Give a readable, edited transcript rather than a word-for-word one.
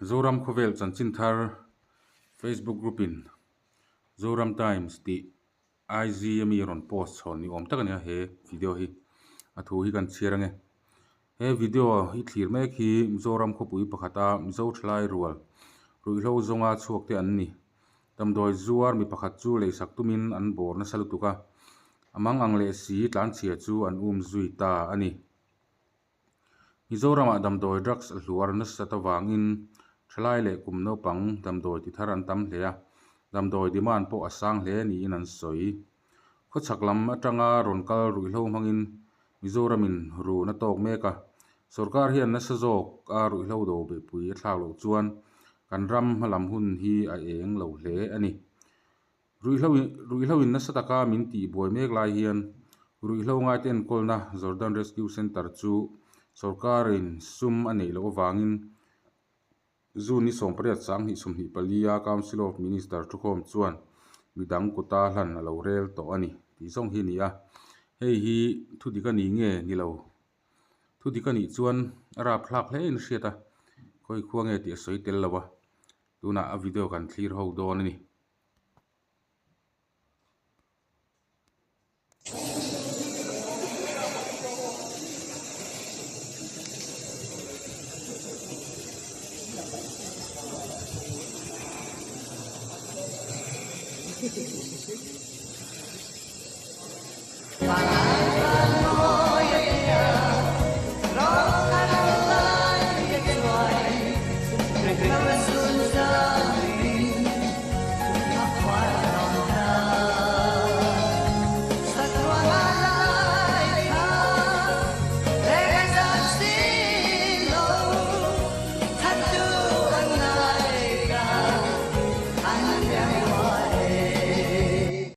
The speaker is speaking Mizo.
Zoram khawvel chanchin thar Facebook group in Zoram Times tih IG a mi rawn post chhawn ni awm tak a ni a he video hi a thu hi kan chhiar ange. He video i thlir mek hi Mizoram khawpui pakhata Mizo thalai rual ruihhlo zawnga chhuak te an ni. Damdawi zuar mi pakhat chu leisak tumin an bawr nasa lutuk a, a mang ang leh si tlanchhia chu an um zui ta a ni. Mizoramah damdawi drugs a hluar nasat avangin thalai leh kum naupang damdawi ti thar an tam hle a, damdawi demand pawh a sang hle niin an sawi. Khawchhak lam atanga rawn kal ruihhlo hmangin Mizoramin run a tawk mek a, sorkar hian nasa zawk a ruihhlo do beihpui a thlak loh chuan kan ram hmalam hun hi a eng lo hle a ni. Ruihhlo in nasa taka min tih buai mek lai hian ruihhlo ngaite enkawlna Jordan Rescue Centre chu sorkarin sum a neih loh avangin June ni 18 2024 a Council of Minister thukhawm chuan midang kuta hlan a lo rel tawh a ni tih zawng hi a ni a. Hei hi thu dik a ni nge ni lo? Thu dik a nih chuan a rapthlak hle in a hriat a, khawi khua nge tih a sawi tel lo a, tunah a video kan thlir ho dawn a ni.